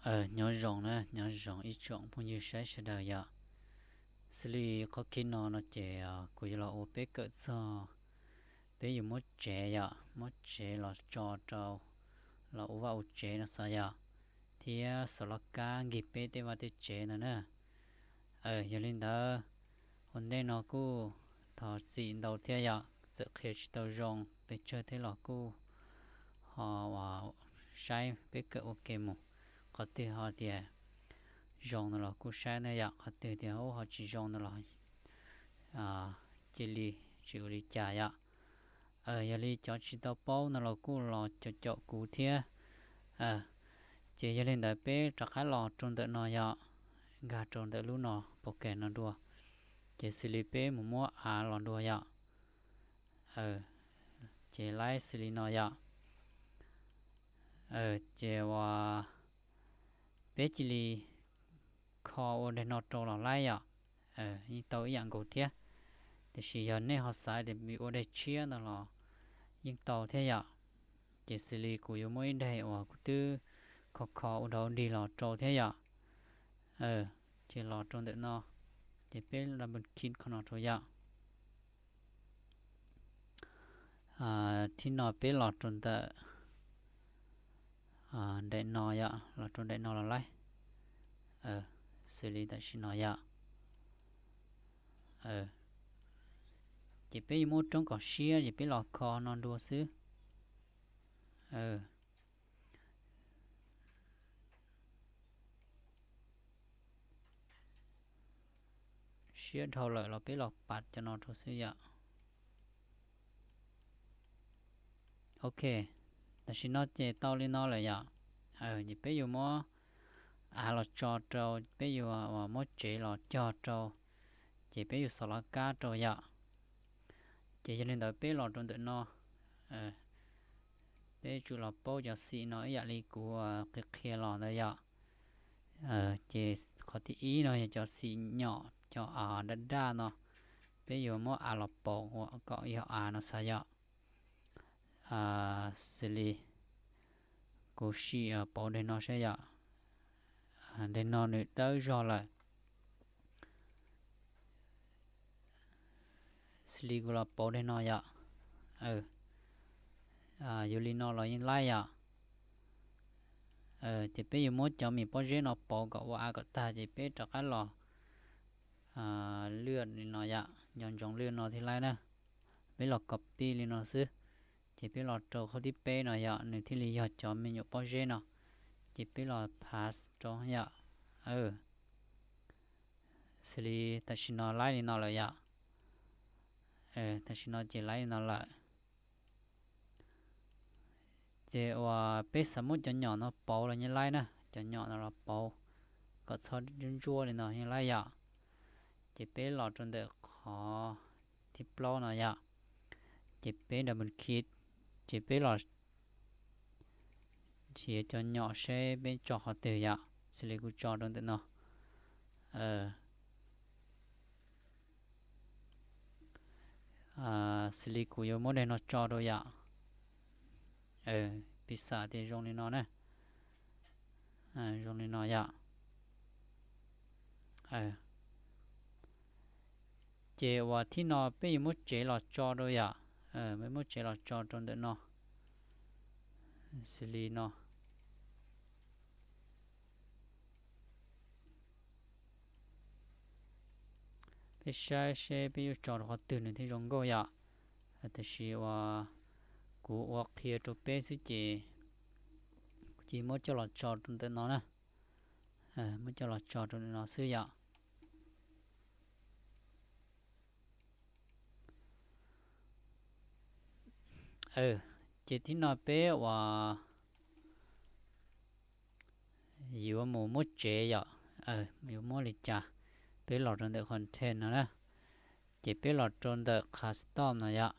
Nyob zoo na, nyob zoo ib tsoom phooj ywg saib sawv daws yom. Xws li qhov khi no no ces kuv yuav los ua peb kawm txog peb yuav muab tsev yom, muab tsev los tso rau, los ua vaj ua tsev no xav yom, thiab xov laj kab nkig peb tej vaj tej tsev ntawd na. Yog li ntawd, ua ntej no kuj thov txim ntau thiab yom, txawm qhia tsis tau zoo pes tsawg thiab los kuj ho uas saib peb kawm ua ke mus, qhov twg ho tias zoo no los kuj saib na yom, qhov twg tias ub ho tsis zoo no los cia li tsis ua li cas yom. Yog li cov tsis tau paub no los kuj los caum caum kuv thiab. Ces yog li ntawd peb rov qab los rau ntawm no yom, nkag rau ntawm lub no, pau keg no dua, ces xws li peb mus muab av los dua yom. Ces laib xws li no yom. Ces uas peb cia li kho ua daim no rau los laib yom. Yeej tau ib yam nkaus thiab, tiam sis yog nej ho xav tias ua daim tshiab ntawd los yeej tau thiab yom. Ces xws li kuv yuav muab ib daim uas kuv twb kho kho ua dau dig los rau thiab yom. Ces los rau ntawm no, ces peb los mus khi qhov no rau yom. Thib no peb los rau ntawm daim no yom, los rau daim no los laib. Xws li tam sim no yom. Ces peb yuav muab roob kom siab ces peb los kho no dua xwb. Siab dhau lawm los peb los pas cov no rau xwb yom. Ok, tam sim no ces tau li no lawm yom. Ces peb yuav muab av los tso rau, peb yuav muab tsev los cog rau, ces peb yuav xov laj kab rau yom. Ces yog li ntawd peb los rau ntawm no, peb tsum los paub cov xim no ib yam li kuv qhia qhia los ntawd yom. Ces qhov thib ib no yog cov xim nyom, cov av daj daj no, peb yuav muab av los pauv kom yog av no xav yom. Xws li kuv sim pauv daim no saib yom. Daim no nws dawb zog lawm. Xws li kuv los pauv daim no yom. Yuav li no los yeej laib yom. Ces peb yuav muab cov mis pob zeb no pauv kom ua av kom tag ces peb rov qab los lwaj li no yom, nco ntsoov lwaj no thiaj laib na. Peb los copy li no xwb, ces peb los rau qhov thib peb no yom, nws thiaj li yog cov me nyuam pob zeb no, ces peb los paste rau yom. Xws li tam sim no laib li no lawm yom. Tam sim no ces laib li no lawm. Ces uas peb xav muab cov nyom no pauv los yeej laib na, cov nyom no los pauv kom txhob ntsuab ntsuab li no yeej laib yom. Ces peb los rau ntawm qhov thib plaub no yom. Ces peb double click, ces peb los nrhiav cov nyom seb peb tso qhov twg yom, xws li kuv tso rau ntawm no. Xws li kuv yuav muab daim no tso rau yom. Piv xam tias zoo li no na. Zoo li no yom. Ces uas thib no peb yuav muab tsev los tso rau yom. Peb muab tsev los tso rau ntawm no, xws li no. Peb saib seb peb yuav tso rau qhov twg nws thiaj zoo nkauj yom. Tiam sis uas kuv ua qhia rau peb xwb ces kuv cia muab coj los tso rau ntawm no na. Muab coj los tso rau ntawm no xwb yom. Ces thib no peb uas yuav mus muab tsev yom. Yuav muab li cas, peb los rau ntawm content no na. Ces peb los rau ntawm custom no yom.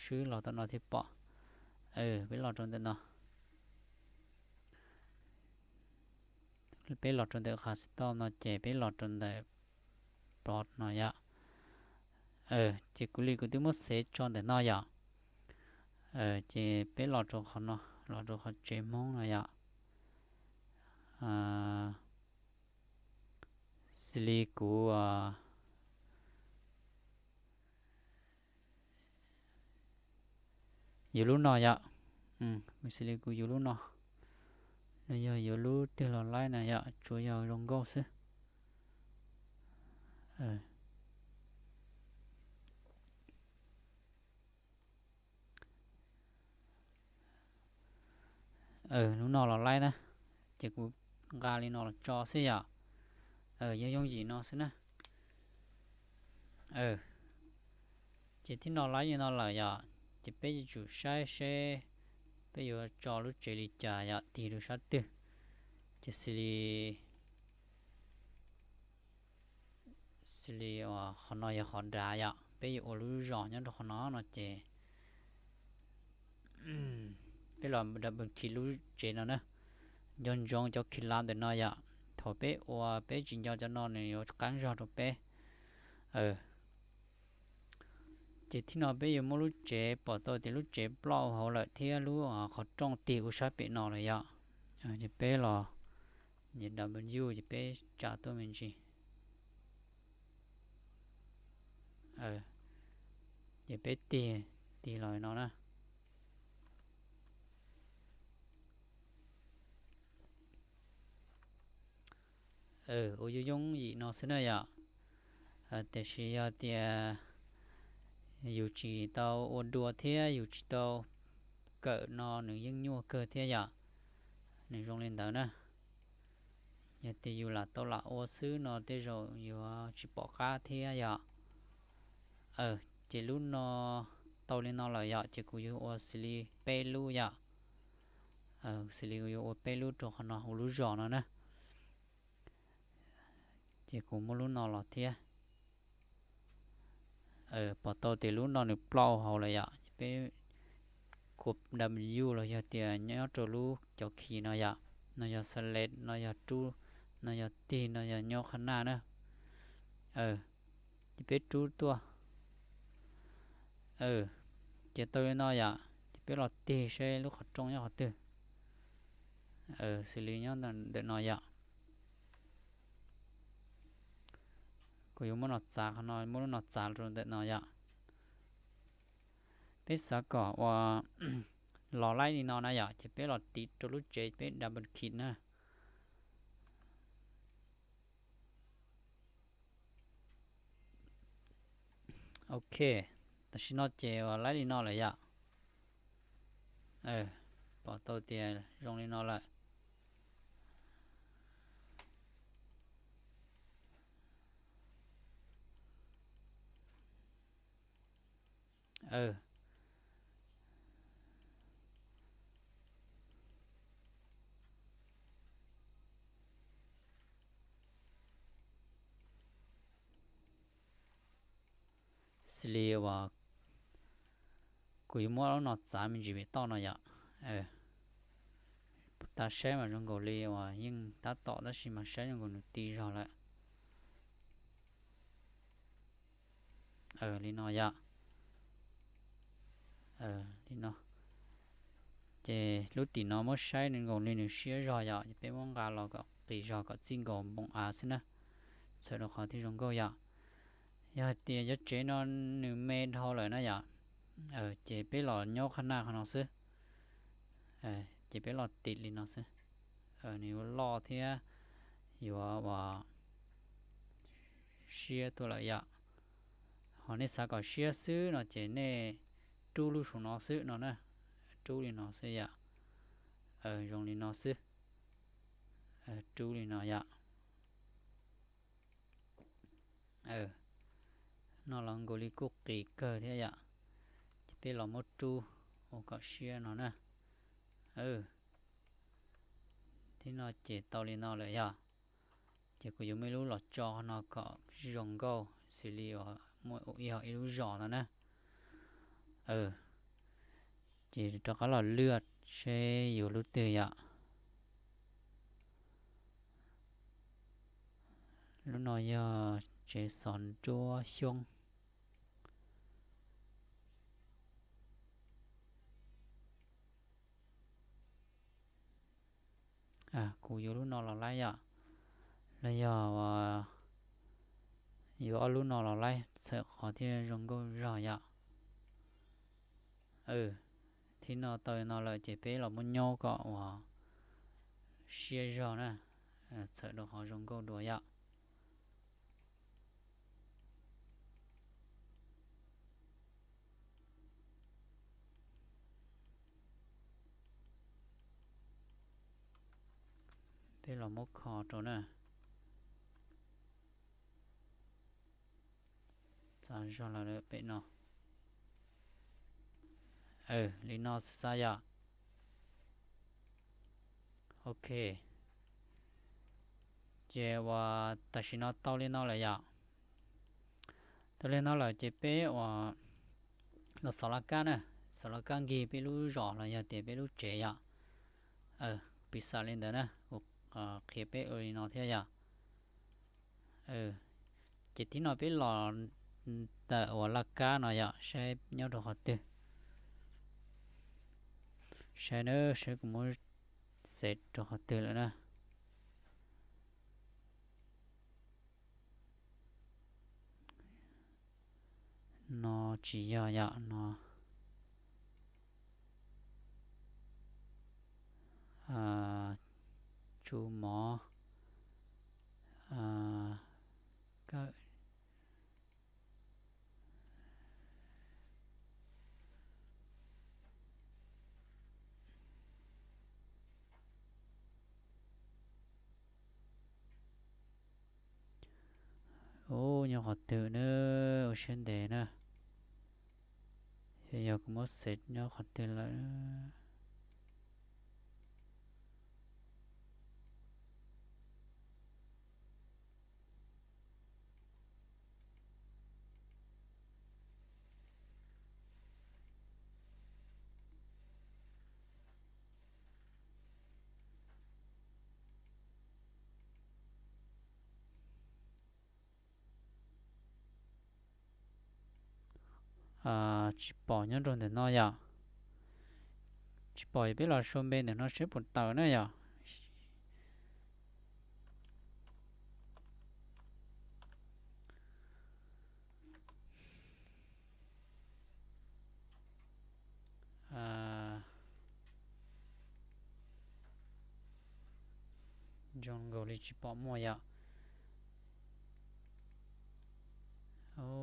Swb los tom no thiaj pom. Peb los rau ntawm no. Peb los rau ntawm custom no ces peb los rau ntawm plot no yom. Ces kuv li kuv twb muab xev tso ntawm no yom. Ces peb los rau qhov no, los rau qhov tsev Hmoob no yom. Xws li kuv yuav lub no yom, xws li kuv yuav lub no, los yog yuav lub twg los laib na yom, tsuav yog zoo nkauj xwb. Lub no los laib na, ces kuv nqa li no los tso xwb yom. Yooj yooj yim no xwb na. Ces thib no laib li no lawm yom, ces peb yuav tsum saib seb peb yuav tso lub tsev li cas yom, tig rau sab twg. Ces xws li, xws li qhov no yog qhov nrad yom, peb yuav ua lub zos nyob rau qhov no no ces peb los double click lub tsev no na. Nco ntsoov cov click ntawm no yom, thaum peb ua peb tsis nco cov no nws yuav qab zog rau peb. Ces thib no peb yuav muab lub tsev, pom tau tias lub tsev ploj hauv lawm thiab lub qhov rooj tig ua sab pem no lawm yom. Ces peb los, ces W ces peb tsa tuaj me ntsis. Ces peb tig, tig los no na. Ua yooj yooj yim no xwb na yom. Tiam sis yog tias yus tsis tau ua dua thiab yus tsis tau kawm no nws yeej nyuaj kawg thiab yom. Nws zoo li ntawd na. Yog tias yus lam tau lam ua xwb no tej zaum yuav tsis pom qab thiab yom. Ces lub no tau li no lawm yom, ces kuv yuav ua xws li peb lub yom. Xws li kuv yuav ua peb lub rau qhov no ua lub zos no na. Ces kuv muab lub no los thiab. Pom tau tias lub no nws ploj hauv lawm yom, ces peb khuam W los yog tias nyob rau lub cov khi no yom, no yog select, no yog rub, no yog tig, no yog nyob qhab naj na. Ces peb rub tuaj. Ces tau li no yom, ces peb los tig seb lub qhov rooj nyob qhov twg. Xws li nyob ntawm no yom. Kuv yuav muab no txav qhov no, muab lub no txav rau ntawm no yom. Peb xav kom ua los laib li no na yom, ces peb los tiv rau lub tsev peb double click na. Ok, tam sim no ces ua laib li no lawm yom. Pom tau tias zoo li no lawm. Xws li uas kuv yuav muab lub no txav me ntsis pem toj no yom. Tab saib mas zoo nkaus li uas yeej tab tom tab sis mas saib zoo nkaus nws ti zog lawm. Li no yom. Li no. Ces lub tim no muab saib nws nkaus li nws siab zog yom, ces peb muab nqa los kom qis zog kom txij nkaus npoo av xwb na, txhawm rau qhov thiaj zoo nkauj yom. Yog hais tias cov tsev no nws me dhau lawm na yom, ces peb los nyob qhab naj qhov no xwb. Ces peb los tiv li no xwb. Nws yuav loj thiab yuav ua siab tuaj lawm yom. Ho nej xav kom siab xwb no ces nej rub lub saum no xwb no na. Rub li no xwb yom. Zoo li no xwb. Rub li no yom. No los nkaus li kuj qis kawg thiab yom. Ces peb los muab rub ua kom siab no na. Thiab no ces tau li no lawm yom. Ces kuv yuav muaj ib lub los tso no kom zoo nkauj xws li uas muaj ib, ib lub zos no na. Ces rov qab los lwaj seb yuav lub twg yom. Lub no yog tsev xov nruab xyoob. Kuv yuav lub no los laib yom. Los yog Yuav ob lub no los laib txhawm qhov thiaj zoo nkauj zog yom. Thib no tau li no lawm ces peb los muab nyob kom uas siab zog na, txhawm rau qhov zoo nkauj dua yom. Peb los muab kho rau na. Txav zog lawm pem no. Li no xwb xav yom. Ok, ces uas tam sim no tau li no lawm yom. Tau li no lawm ces peb uas los xov laj kab na, xov laj kab nkig peb lub zos los yog tias peb lub tsev yom. Piv xam li ntawd na, kuv qhia peb ua li no thiab yom. Ces thib no peb los ntawm uas laj kab no yom, saib nyob rau qhov twg. Saib na, saib kuv muab xev rau qhov twg lawm na. No tsis yog yom, no tsu mov kawm. Ub, nyob qhov twg na, ua siab ntev na. Yog, yog kuv muab xev nyob qhov twg lawm. Tsis pom nyob rau ntawm no yom. Tsis pom, peb los sau npe ntawm no seb puas tawm na yom. Zoo nkaus li tsis pom muaj yom.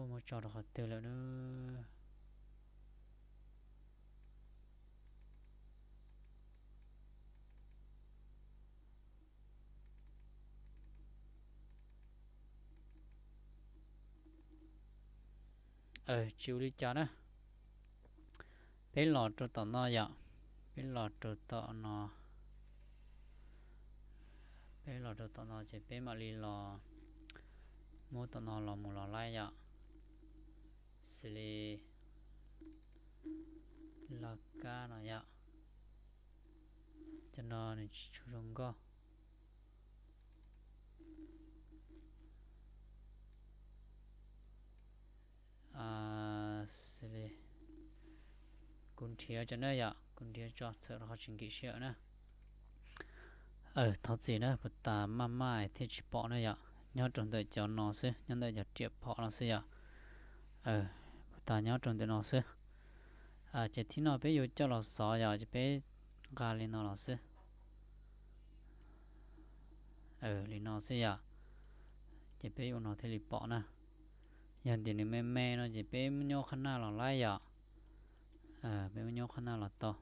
Muab tso rau qhov twg lawm na. Tsis ua li cas na. Peb los rau tom no yom. Peb los rau tom no. Peb los rau tom no ces peb mam li los muab tom no los mus los laib yom. Xws li laj kab no yom. Cov no nws tsis tshua zoo nkauj. Xws li kuv nrhiav tso na yom, kuv nrhiav tso txhawm rau qhov tsis nkim sij hawm na. Thov txim na, puas tas maj maj thiaj tsis pom na yom, nyob rau ntawm cov no xwb, nyob ntawm cov riam phom no xwb yom. Puas tas nyob rau ntawm no xwb. Ces thib no peb yuav coj los xov yom, ces peb nqa li no los xwb. Li no xwb yom. Ces peb ua no thiaj li pom na. Yog tias nws me me no ces peb muab nyob qhab naj los laib yom. Peb muab nyob qhab naj los tau.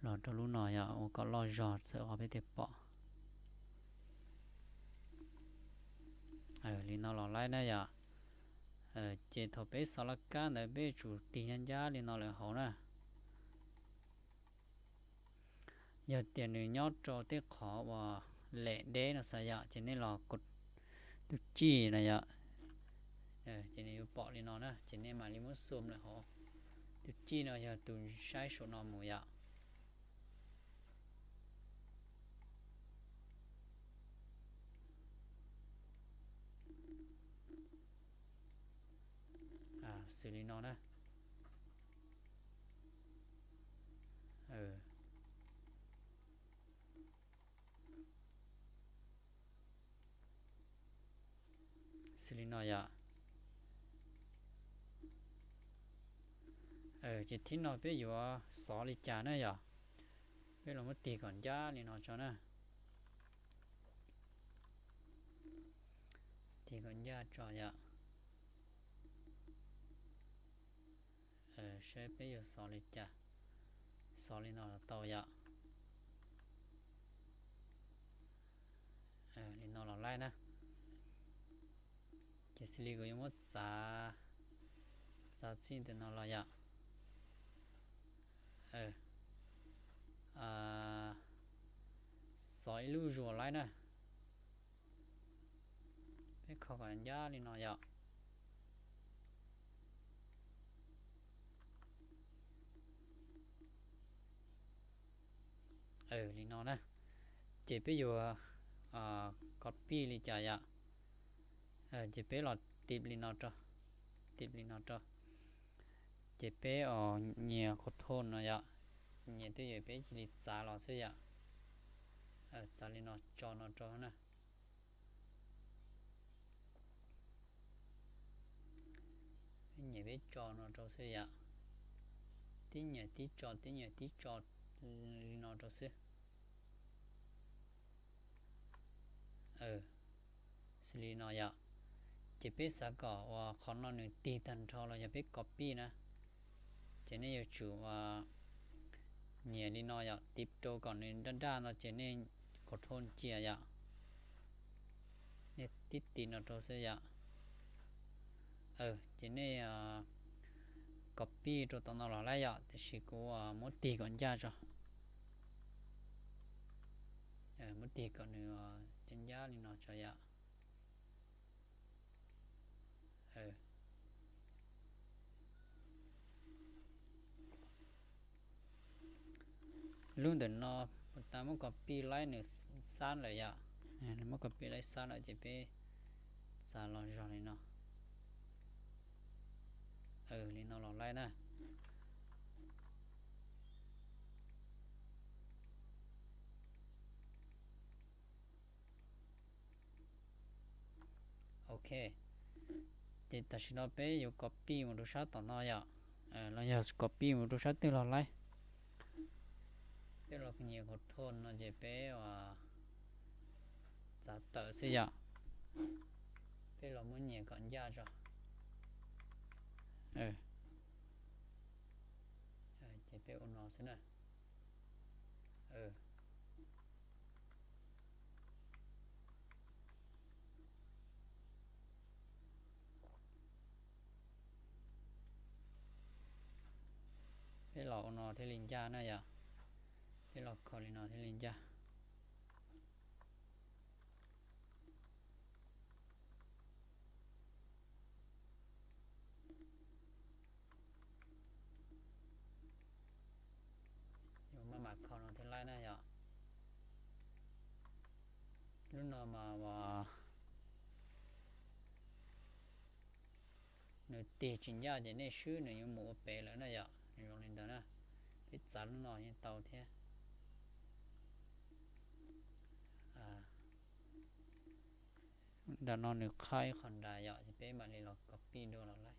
Los rau lub no yog ua kom loj zog txhawm qhov peb thiaj pom. Li no los laib na yom. Ces thaum peb xov laj kab ntawd peb yuav tsum tig ncaj ncaj li no lawm hauv na. Yog tias nws nyob rau tej qhov uas lem deb no xav yom, ces nej los tus cij no yom, ces nws yuav pom li no na, ces nej mam li muab xum lawm hauv. Tus cij no yog tus saib saum no mus yom. Xws li no na. Xws li no yom. Ces thib no peb yuav xov li cas na yom? Peb los muab tig kom ncaj li no tso na. Tig kom ncaj tso yom. Saib peb yuav xov li cas. Xov li no los tau yom. Li no los laib na. Ces xws li kuv yuav muab txav, txav txij ntawm no los yom. Xov ib lub zuas laib na. Peb kho kom ncaj li no yom. Li no na. Ces peb yuav copy li cas yom? Ces peb los tiv li no rau, tiv li no rau. Ces peb nyias control no yom, nyias twj ywm peb cia li txav los xwb yom. Txav li no tso no rau na. Peb nyias peb tso no rau xwb yom. Tib nyias tib tso, tib nyias tib tso li no rau xwb. Xws li no yom. Ces peb xav kom uas qhov no nws tig tag nrho los yog peb copy na, ces nej yuav tsum nyiam li no yom, tiv rau kom nws daj daj no ces nej control cia yom. Nej tib tiv no rau xwb yom. Ces nej copy rau tom no los laib yom, tiam sis kuv muab tig kom ncaj tso. Muab tig kom nws ncaj ncaj li no tso yom. Lub ntawm no, puas tas muab copy laib nws xab lawm yom. Muab copy laib xab lawm ces peb txav los zog li no. Li no los laib na. Ok, ces tam sim no peb yuav copy mus rau sab tom no yom, los yog copy mus rau sab twg los laib. Peb los nyias control no ces peb txav tawm xwb yom. Peb los muab nyias kom ncaj tso. Ces peb ua no xwb na. Peb los ua no thiaj li ncaj na yom. Peb los kho li no thiaj li ncaj. Yuav maj mam kho no thiaj laib na yom. Lub no mas uas nws tig tsis ncaj ces nej swb nws yuav mus ua pem lawm na yom. Nws zoo li ntawd na. Peb txav lub no yeej tau thiab. Nram no nws qhab ib qho nrad yom, ces peb mam li los copy dua los laib.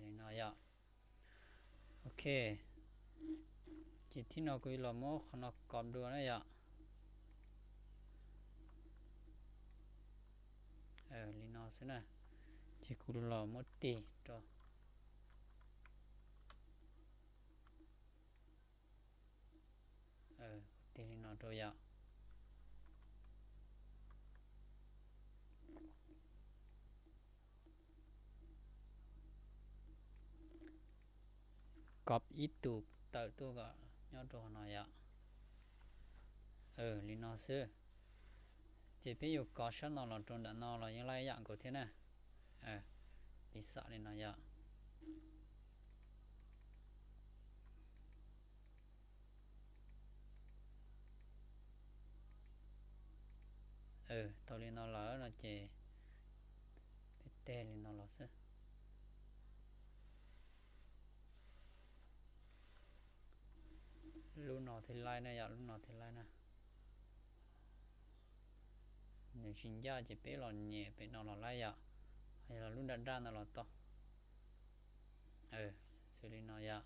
Li no yom. Ok, ces thib no kuv los muab qhov no kov dua na yom. Li no xwb na, ces kuv los muab tig rau. Tig li no rau yom. Kov ib tug tawm tuaj kom nyob rau hauv no yom. Li no xwb. Ces peb yuav kov sab no los rau nram no los yeej laib ib yam nkaus thiab na. Piv xam li no yom. Tau li no lawm no ces peb teg li no los xwb. Lub no thiaj laib na yom, lub no thiaj laib na. Nws tsis ncaj ces peb los nyem pem no los laib yom. Yog los lub nraj nraj ntawd los tau. Xws li no yom.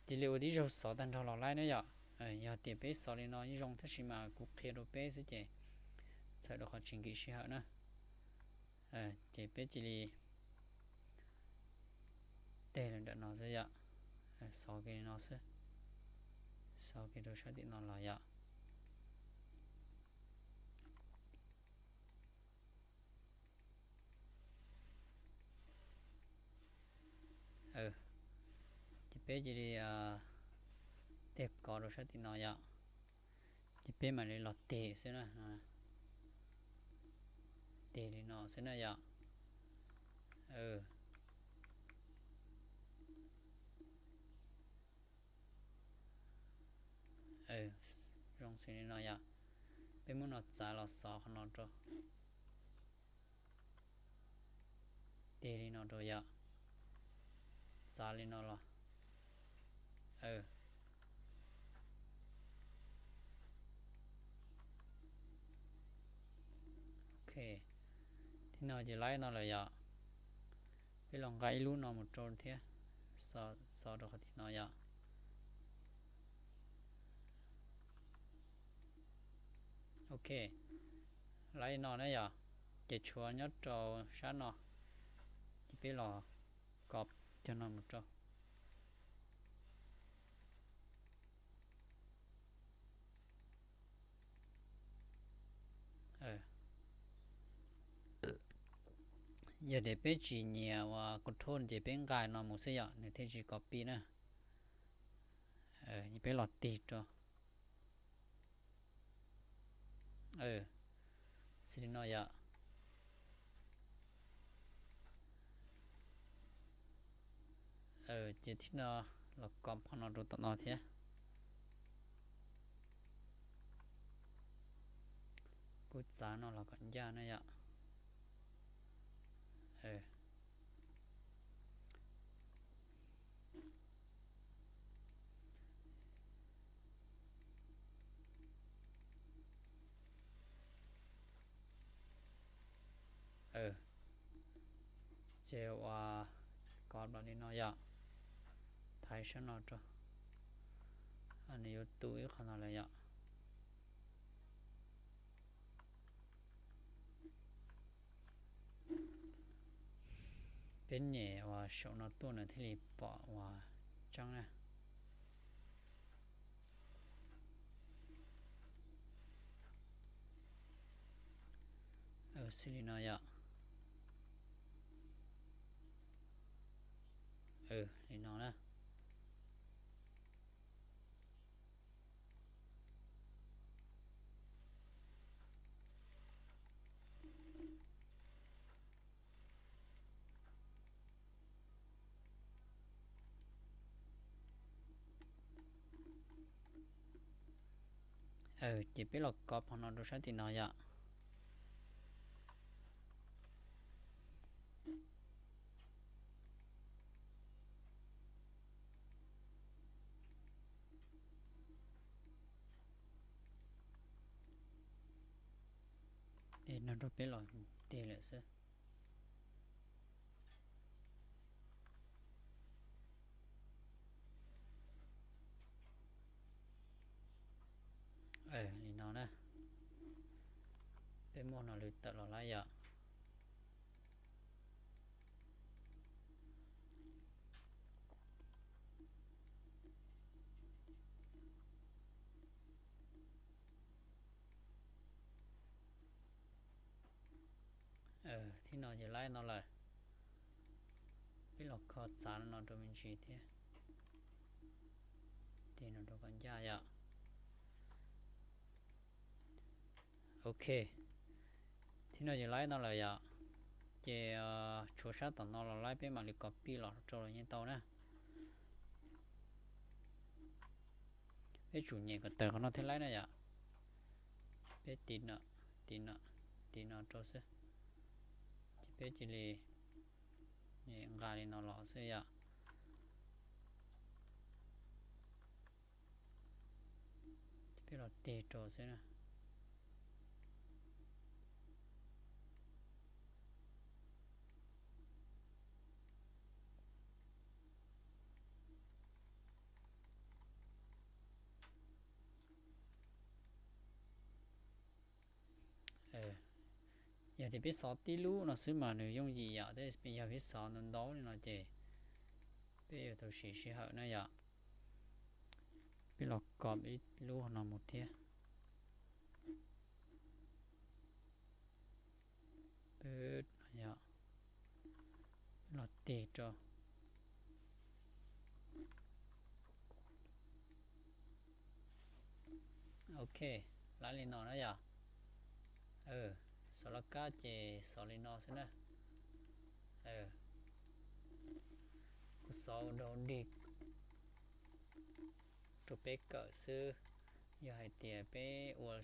Cia li ua tib zaug xov tag nrho los laib na yom. Yog tias peb xov li no zoo tab sis mas kuv qhia rau peb xwb ces txhawm rau qhov tsis nkim sij hawm na. Ces peb cia li teg li ntawm no xwb yom. Xov kiag li no xwb. Xov kiag rau sab tim no los yom. Ces peb cia li teg kov rau sab tim no yom. Ces peb mam li los tig xwb na. Tig li no xwb na yom. Zoo xws li no yom. Peb muab no txav los xov qhov no rau. Tig li no rau yom. Txav li no los. Ok, thib no ces laib no lawm yom. Peb los nqa ib lub no mus rau thiab, xov rau qhov tim no yom. Ok, laib no na yom, ces tshuav nyob rau sab no, ces peb los kov cov no mus rau. Yog tias peb tsis nyiam uas control ces peb nqa no mus xwb yom, nws thiaj tsis copy na. Peb los tig rau xws li no yom. Ces thib no los kov qhov no rau tom no thiab. Kuv txav no los kom ncaj na yom. Ces ua kov npaum li no yom. Thaiv sab no rau. Nws yuav tu ib qho no lawm yom. Peb nyem uas saum no tuaj nws thiaj li pom uas tseeb na. Xws li no yom. Li no na. Ces peb los kov phau no rau sab tim no yom. Nrog peb los tig lawm xwb. Li no na, peb muab no lwv tawm los lawm yom. Thib no ces laib no lawm. Peb los kho txav no rau me ntsis thiab. Tig no rau kom ncaj yom. Ok, thib no ces laib no lawm yom. Ces tshuav sab tom no los laib, peb mam li copy los rau los yeej tau na. Peb tsum nyem kom tawg qhov no thiaj laib na yom. Peb tiv no, tiv no, tiv no rau xwb. Ces peb cia li Nqa li no los xwb yom. Peb los tig rau xwb na. Yog tias peb xov tib lub no xwb mas nws yooj yim yom, tab sis yog peb xov ntau ntau li no ces peb yuav tau siv sij hawm na yom. Peb los kos ib lub no mus thiab. Peb los tig rau. Ok, laib li no na yom. Xov laj kab ces xov li no xwb na. Kuv xov ua dog dig rau peb kawm xwb. Yog hais tias peb ua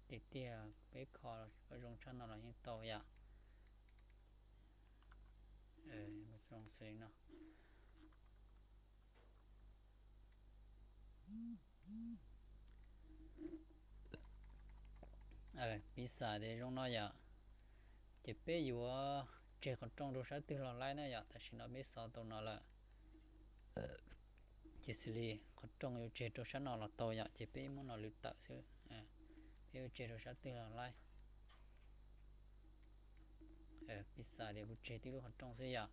tiag tiag peb kho zoo tshaj no los yeej tau yom. Zoo xws li no. Piv xam tias zoo no yom, ces peb yuav tseg qhov rooj rau sab twg los laib na yom. Tam sim no peb xov tau no lawm, ces xws li qhov rooj yuav tseg rau sab no los tau yom, ces peb muab no lwv tawm xwb. Peb yuav tseg rau sab twg los laib. Piv xam tias kuv tseg tib lub qhov rooj xwb yom.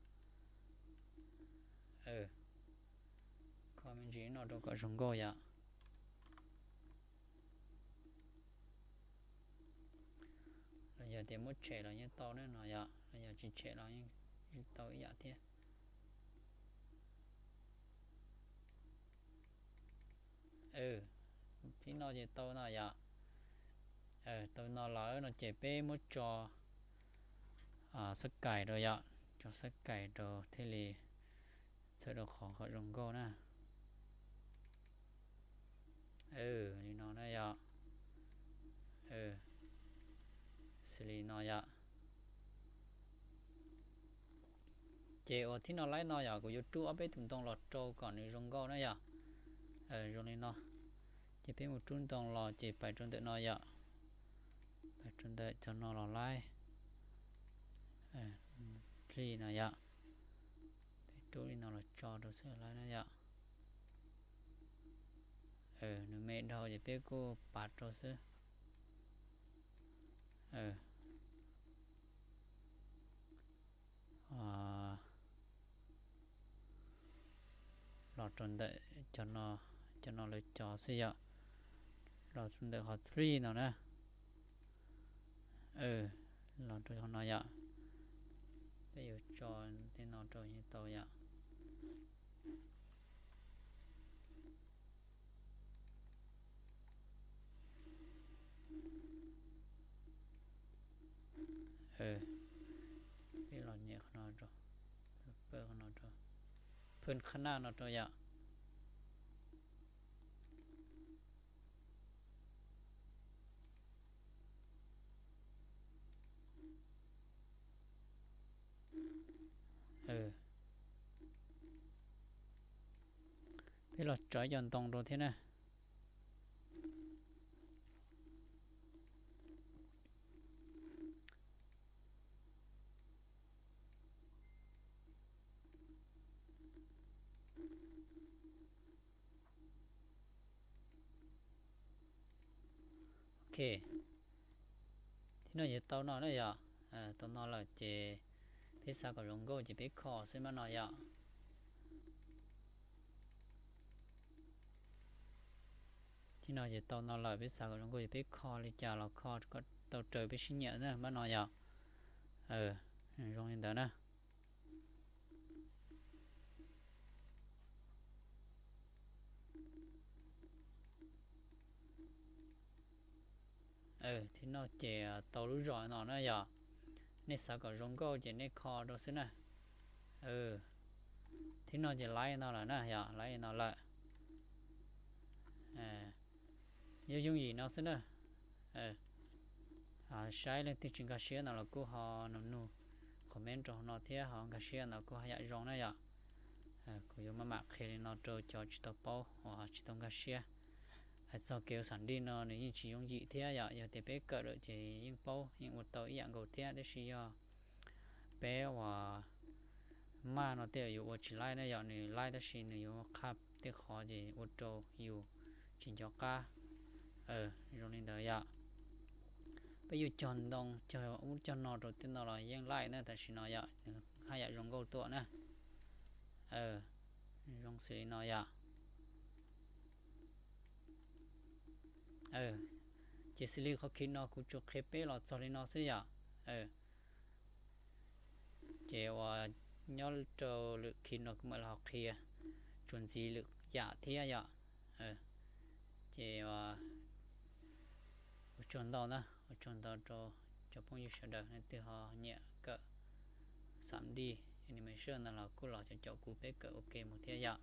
Kho me ntsis no rau kom zoo nkauj yom. Los yog tias muab tshem los yeej tau ne no yom, los yog tsis tshem los yeej tau ib yam thiab. Thib no ces tau no yom. Tau no lawm no ces peb muab tso xab kais rau yom, tso xab kais rau thiaj li txhawm rau qhov kom zoo nkauj na. Li no na yom. Xws li no yom. Ces uas thib no laib no yom, kuv yuav rub ob peb tus ntoo los rau kom nws zoo nkauj na yom. Zoo li no. Ces peb mus rub ntoo los ces pais rau ntawm no yom. Pais rau ntawm cov no los laib. Li no yom. Peb rub li no los tso rau xwb laib na yom. Nws me dhau ces peb kuj pav rau xwb. Los rau ntawm cov no, cov no lawv cov xwb yom. Los rau ntawm qhov three no na. Los rau qhov no yom. Peb yuav tso tej no rau yeej tau yom. Peb los nyem qhov no rau, pab qhov no rau, phwj qhab naj no rau yom. Peb los tso ib co ntoo rau thiab na. Ok, thib no ces tau no na yom. Tau no lawm ces peb xav kom zoo nkauj ces peb kho xwb mas no yom. Thib no ces tau no lawm, peb xav kom zoo nkauj ces peb kho li cas los kho kom tau raws peb siab nyiam na mas no yom. Zoo li ntawd na. Thib no ces tau lub zos no na yom. Nej xav kom zoo nkauj ces nej kho rau xwb na. Thib no ces laib no lawm na yom, laib no lawm. Yooj yooj yim no xwb na. Saib leej twg tsis nkag siab no los kuj ho nug, nug comment rau hauv no thiab ho nkag siab ntawd kuj haj yam zoo na yom. Kuv yuav maj mam qhia li no rau cov tsis tau paub uas tsis tau nkag siab. Hais txog kev ua xam nti no nws yeej tsis yooj yim thiab yom, yog tias peb kawm lawm ces yeej paub yeej ua tau ib yam nkaus thiab, tab sis yog peb uas maj no tej zaum yuav ua tsis laib na yom, nws laib tab sis nws yuav qhaj tej qhov ces ua rau yus tsis nco qab. Zoo li ntawd yom. Peb yuav cog ntoo cog ub cog no rau tej no los yeej laij na, tam sim no yom, nws haj yam zoo nkauj tuaj na. Zoo xws li no yom. Ces xws li qhov khi no kuv tsuas qhia peb los txog li no xwb yom. Ces uas nyob rau lwm khi no kuv mam li ho qhia tsuas ntxiv lwm yam thiab yom. Ces ua tsaug ntau na, ua tsaug ntau rau cov phooj ywg sawv daws, leej twg ho nyiam kawm xam nti animation no los kuj los caum caum kuv peb kawm ua ke mus thiab yom.